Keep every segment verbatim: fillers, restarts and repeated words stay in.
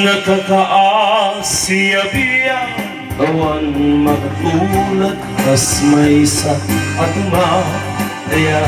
Nakakaasi a biag, awan makagulat, kas maysa a tumataya.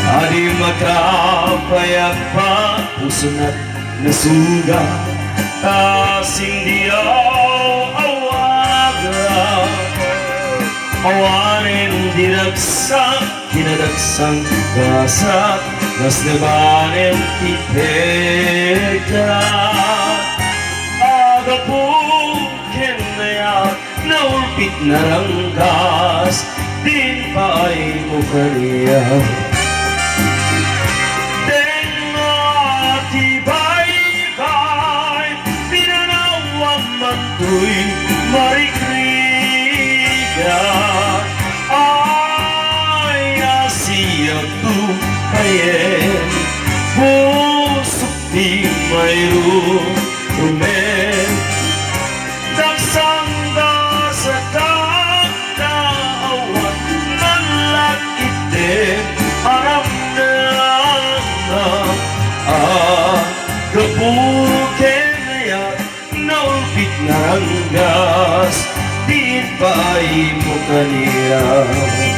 Adi makapayagpa, pusona nasuga, ta sindiaw a waga. Awanen di ragsak, kinadagsang gasat, nasnebanen ti peka. Agapu ken naulpit naranggas, din paaymo kaniak. Tengnga ti baybay, pinanawam mantoy marigrigat. Ay, asiak to payen, pusok ti mayrumen. Dagsang gasat a awan nalagip ti aramnama. Agapu ken naulpit naranggas, din paaymo kaniak.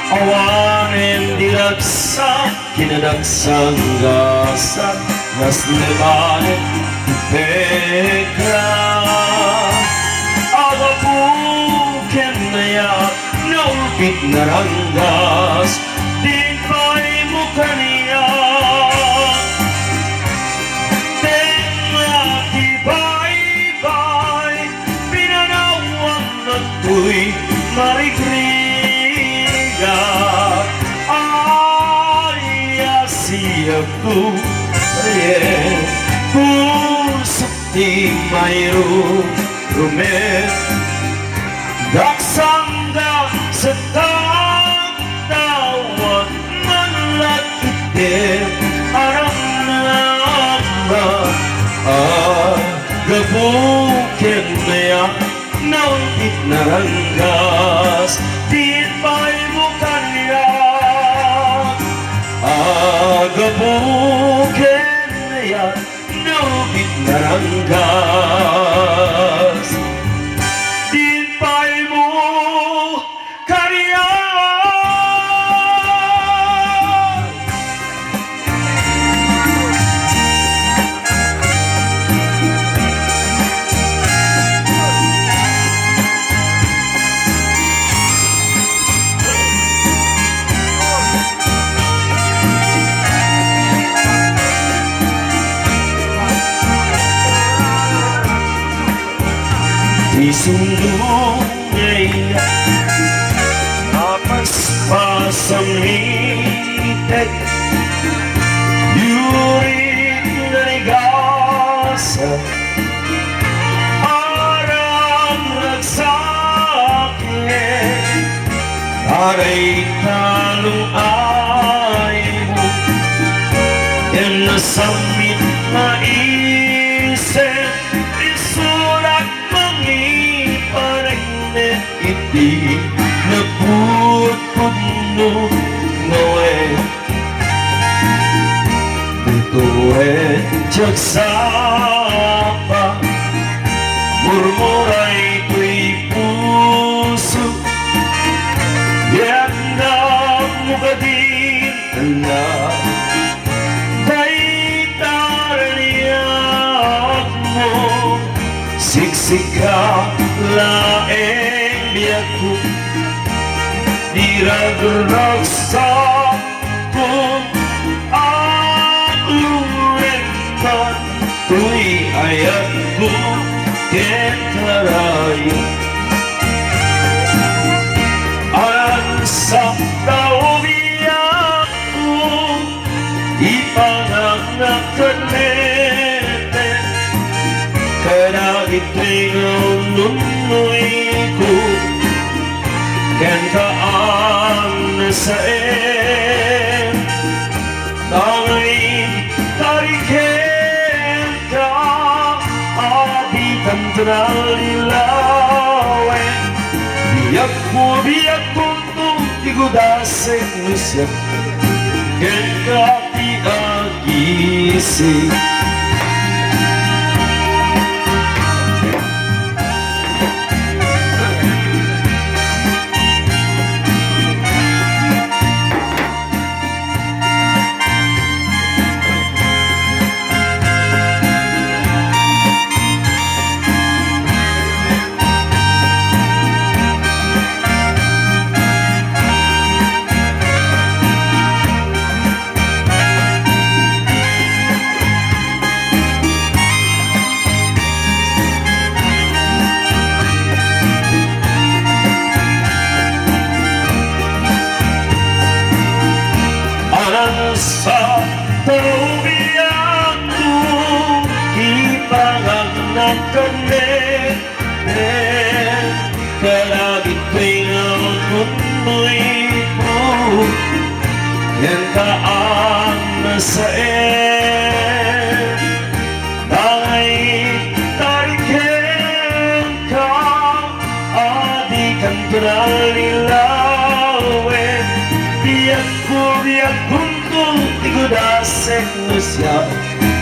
Awanen di ragsak, kinadagsang gasat, nasnebanen ti peka. Agapu ken nayak, naulpit naranggas, din paaymo kaniak. Tengnga ti baybay, pinanawam mantoy marigrigat. Ay, asiakto, ayen, pusok ti mayrumen. Dagsang gasat a awan nalagip ti aramnama. Agapu ken nayak, naulpit naranggas, din paaymo kaniak. Agapu ken nayak, naulpit naranggas, din paaymo kaniak. Ti sundong nga ina, napaspasam ni tet, yurit nga ni gasat, arang ragsaken, aray talong aymo, ken nasammit nga isip, isurak mangiparegnet iti napudpudno nga wen. Ditoy ti agsapa, murmuray toy puso, yandam mo kadin Ala, dayta raniagmo, siksika laeng biagko, di ragragsakko, agluen man toy ayatko ken karayo. Agsakta, biagko, ti panagnakan metten kadagitoy nga unnunoyko. Kenka a nasaen, tangay tarikenka, a ditan nalilawen. Biagko, biagko, ti gudasek no siak kenka ti agising. Alang sa tao biagko, ipangagnak ken ne, kadagitoy nga kunnoy ko, kenka a nasaen, tangay tarikenka, a dikan nalilawen. Biagko, biagko, ti gudasek no siak,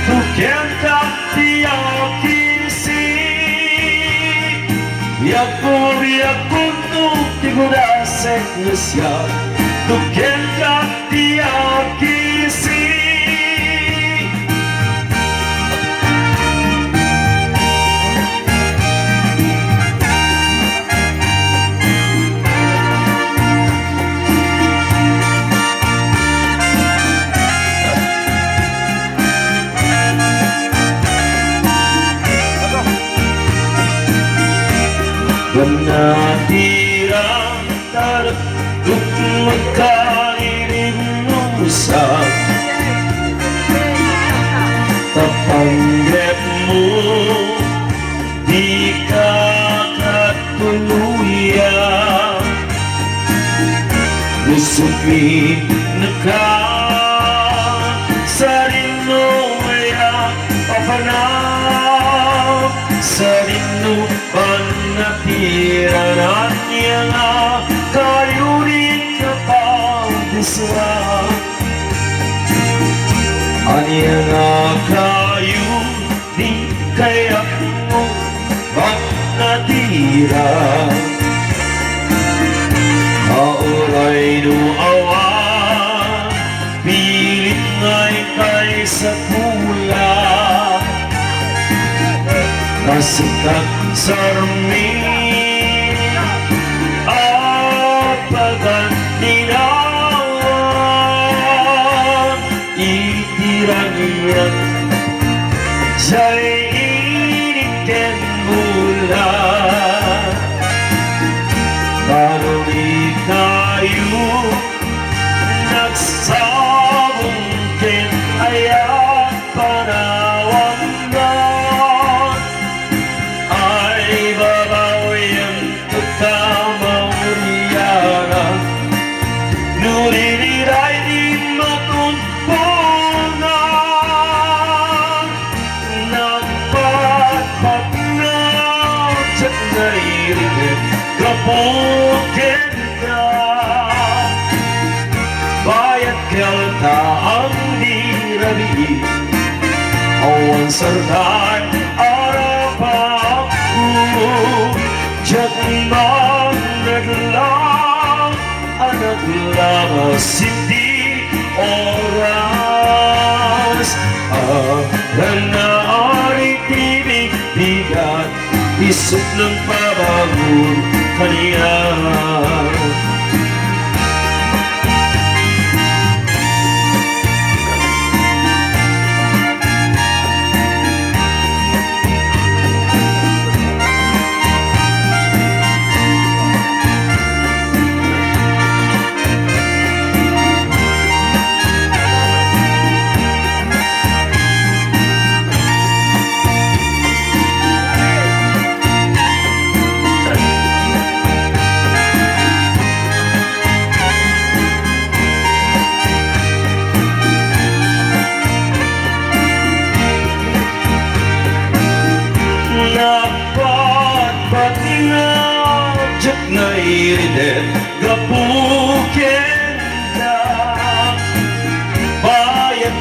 no kenka ti agising. Biagko, biagko, ti gudasek no siak, no kenka ti agising. Wen a ti rang Tarukmekka iti rinusa, ta panggepmo dika katuloyan. Isupinka sadinoya papanam, sadino Panatiran ania nga kayo di kapagisra. Ania nga kayo di kayatmo panatira. Auray no awan pilit nga ikay sa kulang. Kasikak sarmi a paganninawan iti rangian, jay iniken bulan. Balong ikayo nagsabong ken ayat panawangan. Ay, babaw yan pagkamaurianan. Nuririray di matumpungan. Nagpatpat nga diak nairiket kapuken. Bayat kaltaan di rabii, awan sartan arapakko, diak man naglang a naglabas iti oras a ranari ti bigbigat. Isut' nang pabangon kaniak.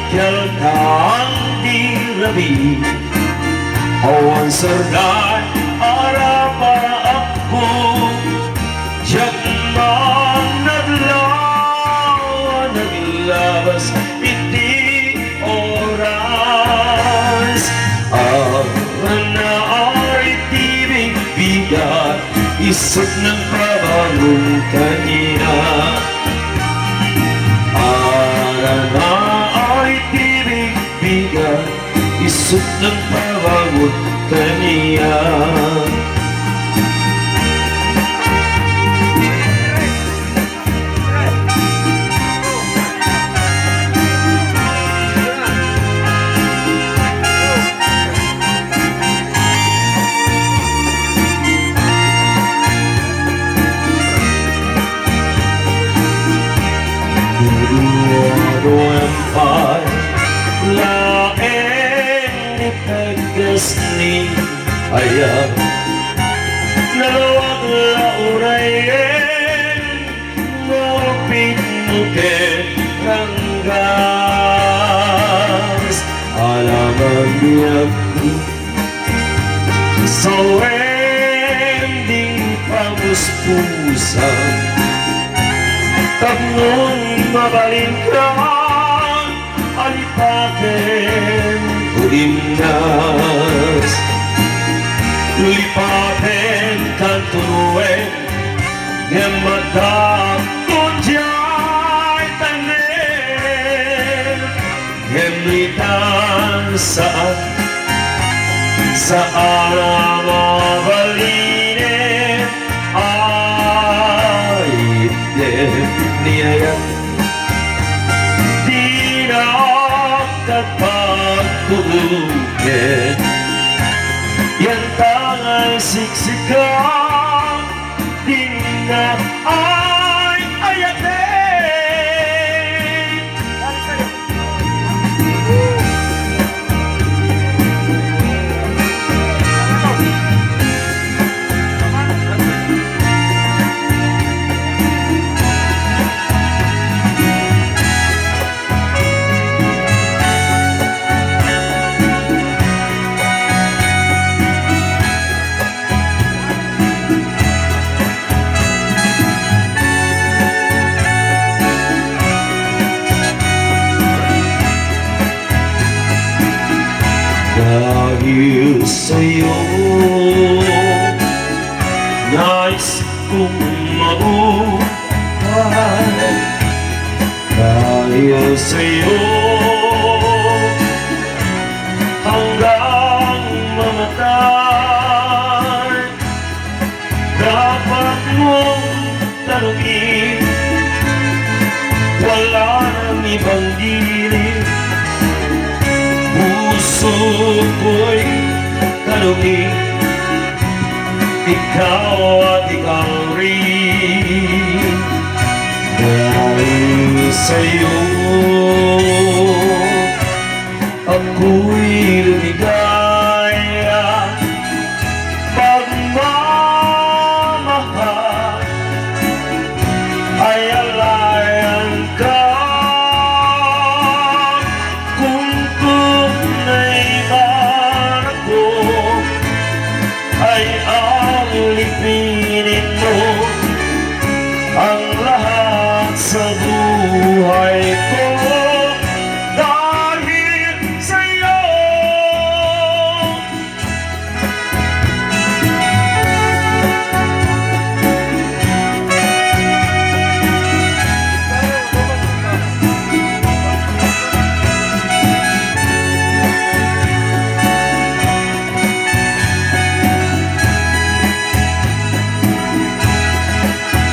Kalkang di rabii, awan sardaan a rapaakko, diak man nadlaw a naglabas iti oras. Awan naari ti bigbigat, isut' nangpabangon kaniak. Awan naari ti bigbigat, isut' nangpabangon kaniak. Duduaduem pay laeng ni pagkasni. Aya, nalawag la unayen, maupit mo ket ranggas. Alaman biag sawen ding pamuspusan, tapno mabalinkan a lipaten o imnas. Lipaten kanto wen, ngem adda kon diay tanem. Ngem itan saan, saan a mabalinen. Ay, itdem ni ayat, dinak pagtutuken. Yantangay siksika, dinnak ay ayaten. Dahil sa'yo, nais kong mabuhay. Dahil sa'yo, hanggang mamatay. Dapat mong tanongin, wala nang ibang gili. Puso ko'y tanongin, ikaw at ikaw rin. Dahil sa'yo, ako'y lumigaya, pagmamahal ay alayan ka. Kung tunay man ako ay alipinin mo ang lahat sa buhay ko dahil sa'yo.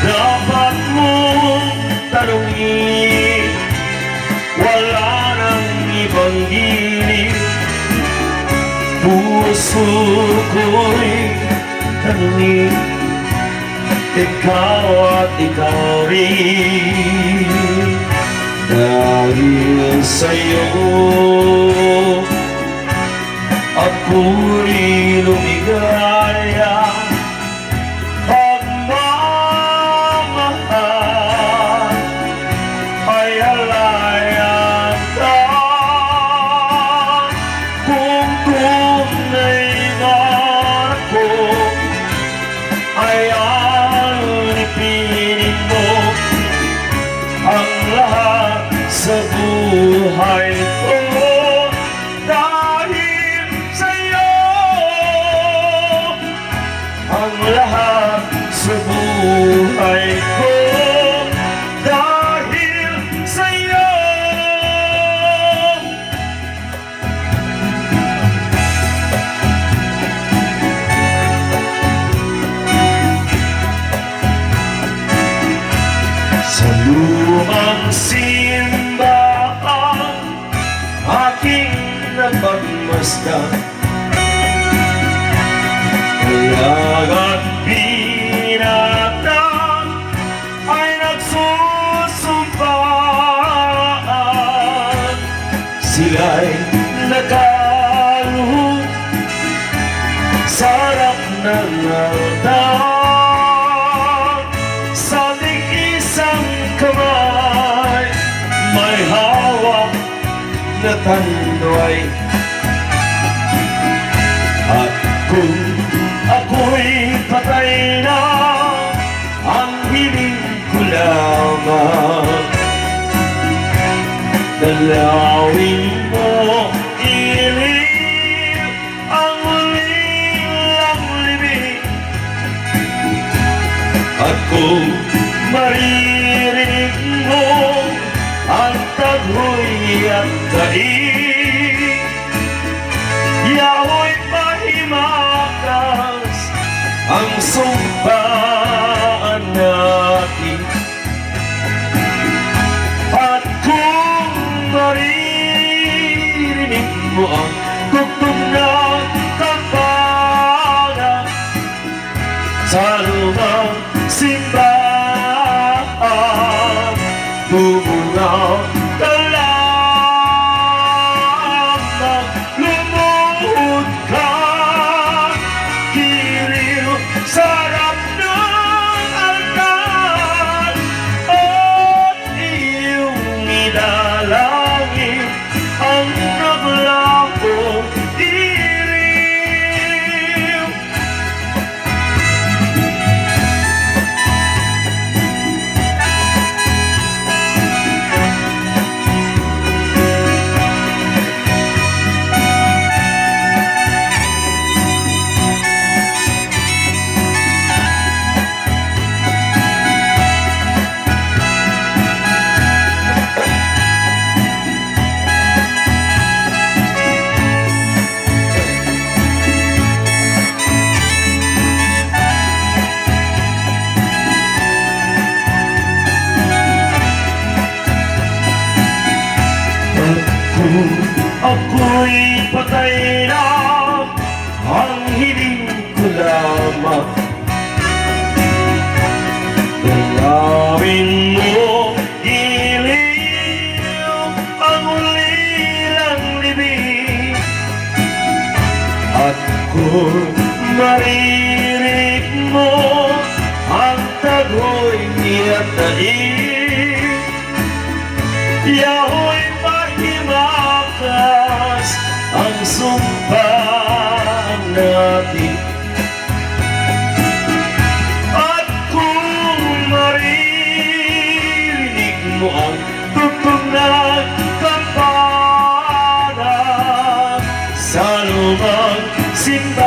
Dapat mong tanungin, wala nang ibang gili. Puso ko'y tanungin, ikaw at ikaw rin. Dahil sa'yo, ako'y lumigaya, pagmamahal ay alayan ka. Basta alagad binatang ay nagsusumpaan, sila'y nakaluhod sa harap ng altar. Sa tig-isang kamay, may hawak na tanduay. At kung ako'y patay na, ang hiling ko lamang, dalawin mo, iling ang ulilang libing. At kung maririnig mo ang taghoy at daing, yaoy pahimakas ang sumpaan natin. At kung maririnig mo ang tugtog ng kampana sa lumang simbahan, tumungaw ka lamang, lumuhod ka, kiriw sa harap ng altar, at iyong idalangin ang naglakong diriw. At kung ako'y patay na, ang hiling ko lamang, dalawin mo, iliw ang ulilang libing. At kung maririnig mo ang taghoy at daing, yaoy pahimakas ang sumpaan natin. At kung maririnig mo ang tugtog ng kampana sa lumang simbahan,